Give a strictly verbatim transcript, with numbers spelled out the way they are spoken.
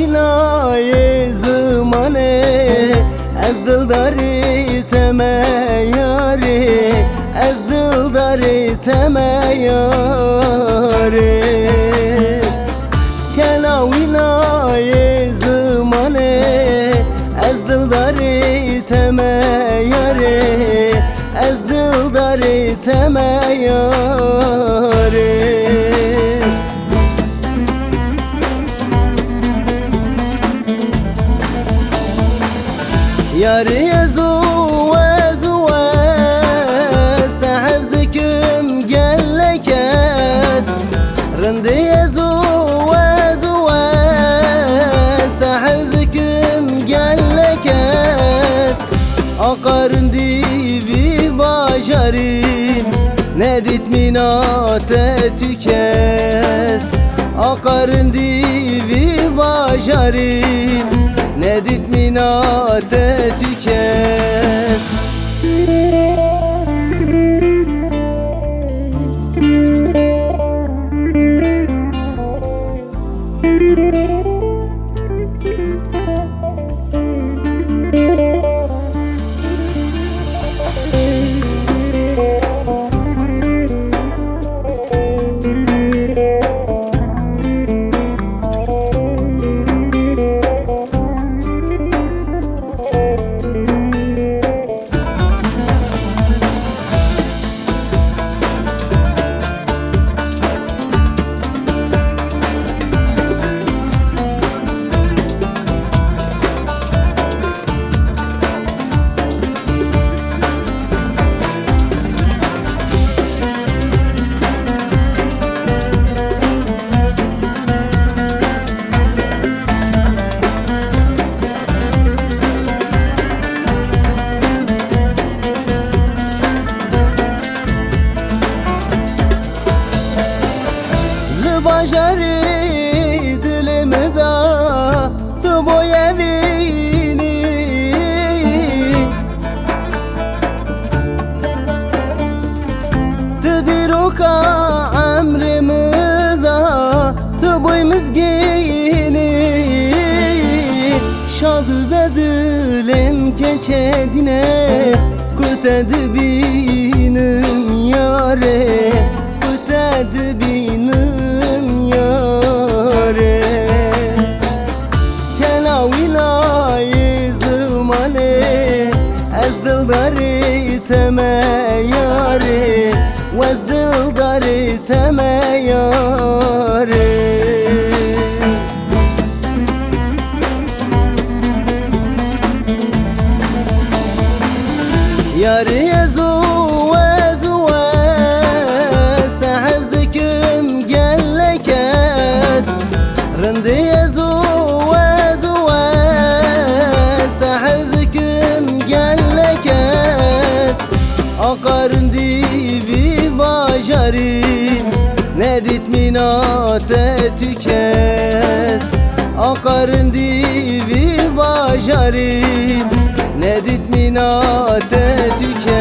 Wînayê zimanê, ez dildarî te me yarê, ez dildarî te me yarê. Kena wînayê zimanê, ez dildarî te me yarê, ez dildarî te me yarê. Yarê ez û ez û ez te hez dikim gelek ez. Rindê ez û ez û ez te hez dikim gelek ez. Aqa rindî vî bajarî nedît mîna te tu kes. Aqa rindî vî bajarî nedît mîna te tu kes. Li bajarê dilê min de tu bûye vînî. Tu dîroka emrê min de, tu bûy mizgînî. Şa dibe dilê min keçê dîne, ku te dibînim yarê, ku te dibînim yarê. Kena wînayê zimanê, ez dildarî te me yarê, ez dildarî te me yarê. Yarê ez û ez û ez te hez dikim gelek ez. Rindê ez û ez û ez te hez dikim gelek ez. Aqa rindî vî bajarî nedît mîna te tu kes. Aqa rindî vî bajarî nedît mîna te tu kes.